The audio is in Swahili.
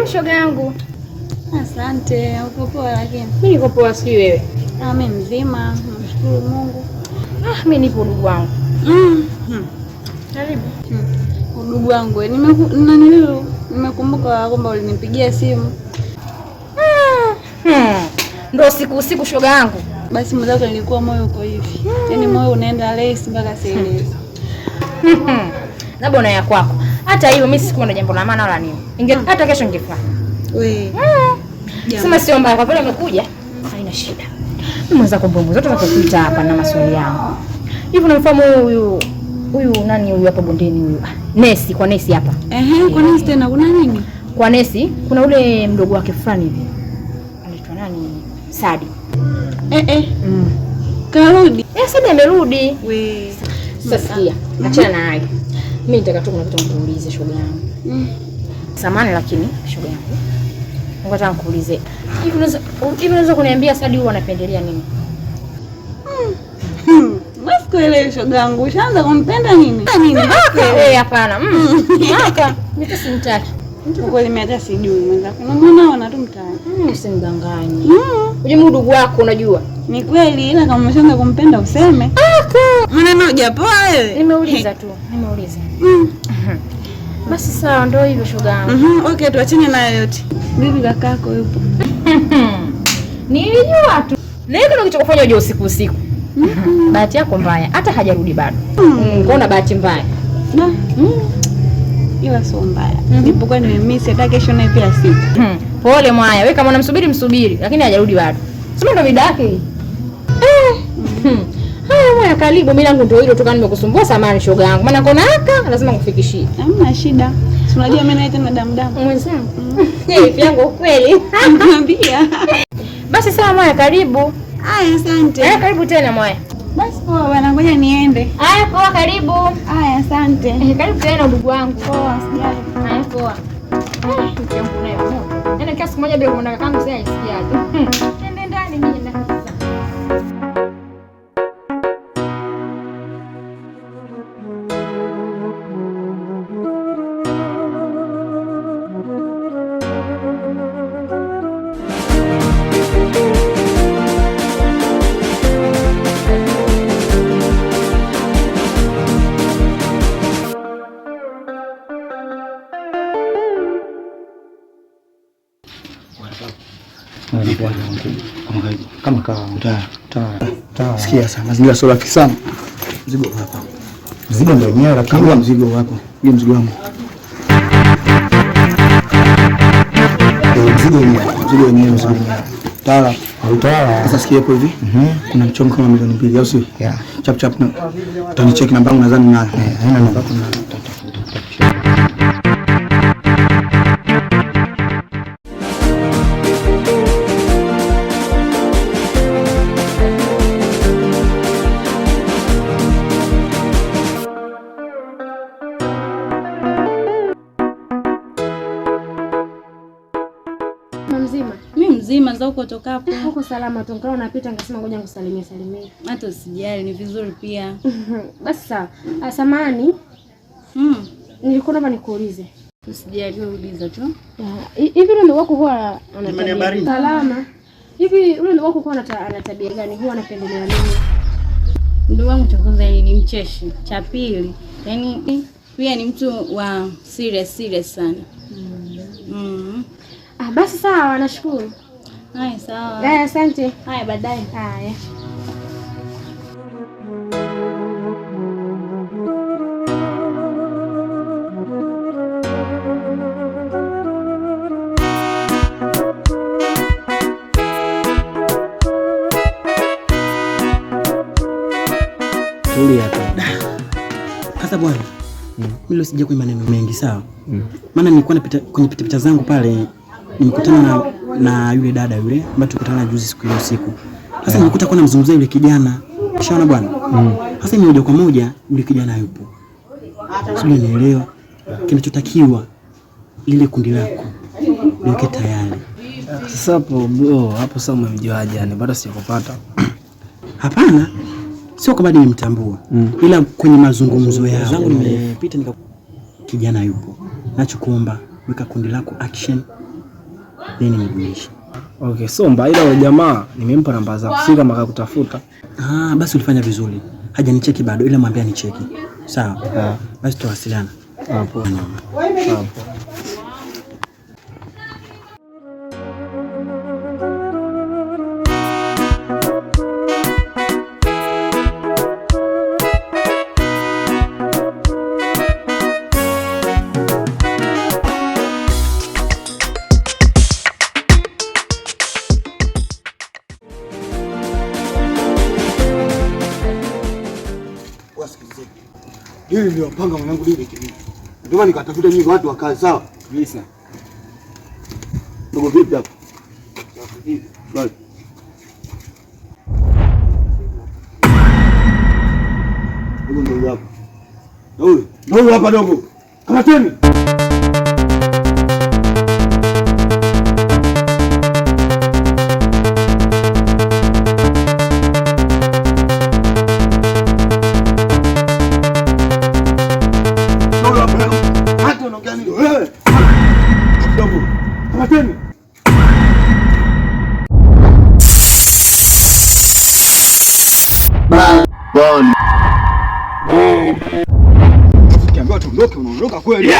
Karibu shoga yangu. Asante. Uko poa lakini? Mimi niko poa, sijui wewe. Ah, mimi mzima, namshukuru Mungu. Ah, mimi nipo ndugu wangu. Karibu. Udugu wangu, nimekumbuka kwamba ulinipigia simu. Ndio siku usiku shoga yangu. Basi mwenzako nilikuwa moyo uko hivi. Yaani moyo unaenda race mpaka sielewi. Labda una ya kwako. Hata hivyo mimi sikuwa na jambo la maana wala nini. Hata kesho ningefanya. We. Sema sio mbaya kwa vile umekuja. Haina shida. Mimi mwenzako mbongo zote nakukuita hapa na maswali yangu. Hivi unamfahamu huyu nani huyu hapa bondeni huyu? Nesi, kwa Nesi hapa. Ehe, kwa nini tena kuna nini? Kwa Nesi kuna ule mdogo wake fulani hivi. Anaitwa nani? Sadi. Karudi. Sadi amerudi. We. Sasa sikia, achana na hayo. Mimi nitaka tu kuna kitu nikuulize shoga yangu. Samahani lakini shoga yangu. Ngoja nikuulize. Hivi unaweza kuniambia Sadi huwa anapendelea nini? Sikuelewi shoga yangu. Ushaanza kumpenda nini? Nini? Hapana. Haka, mimi simtaki. Kwa kweli mimi hata sijui mwenzako. Unamuona ana tu mtaani. Usimdanganye. Unajua ndugu wako unajua. Ni kweli ila kama umeshaanza kumpenda useme. Maneno hujapoa wewe. Nimeuliza tu, nimeuliza. Basi sawa, ndio hivyo shoga yangu. Okay, tuachane nayo yote. Bibi kakako yupo. Nilijua tu. Na hiyo ndio kilichokufanya uje usiku usiku. Bahati yako mbaya, hata hajarudi bado. Unaona bahati mbaya. Na. Ila sio mbaya. Nipokuwa nimemiss hata kesho naye pia siku. Pole mwaya, wewe kama unamsubiri msubiri, lakini hajarudi bado. Sio ndo mida yake hii. Haya mwaya, karibu. Mimi langu ndio hilo tu, kama nimekusumbua samahani shoga yangu. Maana kona haka lazima nikufikishie. Hamna shida. Si unajua mimi naita na damu damu. Mwenzangu. Yeye yangu kweli. Niambia. Basi sawa mwaya, karibu. Haya, asante. Karibu tena mwaya. Basi poa bwana, ngoja niende. Haya poa, karibu. Haya, asante. Karibu tena ndugu wangu. Poa, sijali. Haya poa. Mke wangu naye moto. Yaani kiasi kimoja bila kuona kakangu sasa isikiaje. Nende ndani mimi nenda sasa. Kama sikia sana, mazingira sio rafiki sana. Mzigo hapa. Mzigo ndio wenyewe lakini mzigo hapa. Hiyo mzigo wangu. Mzigo wenyewe, mzigo wenyewe, mzigo wenyewe. Tawala. Utawala. Sasa sikia hapo hivi. Kuna mchongo kama milioni 2 au sio? Yeah. Chap chap na utanicheki namba yangu nadhani nayo. Haina namba yako na Mzima za huko tokapo. Huko salama tu, nikaona napita nikasema ngoja nikusalimie salimie. Hata usijali, ni vizuri pia. Basi sawa. Samahani. Nilikuwa naomba nikuulize. Usijali, wewe uliza tu. Hivi yule ndugu wako huwa ana tabia salama? Hivi yule ndugu wako huwa ana tabia gani? Huwa anapendelea nini? Ndugu wangu cha kwanza yani ni mcheshi. Cha pili, yani pia ni mtu wa serious sana. Basi sawa, nashukuru. Haya sawa. Haya, asante. Haya baadaye. Haya. Tulia tu. Sasa bwana, mimi sija kwenye maneno mengi sawa? Maana nilikuwa napita kwenye pitapita zangu pale nimekutana na yule dada yule ambaye tulikutana juzi siku ile usiku. Sasa nilikuta kuna mzungumzia yule kijana. Ushaona bwana? Sasa mimi moja kwa moja yule kijana yupo. Sijui nielewa. Kinachotakiwa lile kundi lako liweke tayari. Sasa hapo bro, hapo sasa umemjuaje yani? Bado sijakupata. Hapana. Sio kwamba nimemtambua. Ila kwenye mazungumzo yao zangu nimepita nika kijana yupo. Nachokuomba weka kundi lako action. Then nijulishe. Okay, so mbaya, ila yule jamaa nimempa namba zako, si kama akakutafuta. Ah, basi ulifanya vizuri. Hajanicheki bado, ila mwambie anicheki. Sawa. Basi tutawasiliana. Hapo. Hapo. Wasikilizeni. Dili niliyopanga mwanangu dili timie. Ndio maana nikatafuta nyinyi watu wa kazi sawa? Kabisa. Dogo vipi hapo? Bali. Dogo ndio hapa. Dogo, ndio hapa dogo. Kamateni. Dogo hapa. Hata unaongea nini wewe? Dogo. Kamateni. Ukiambiwa tuondoke unaondoka kweli.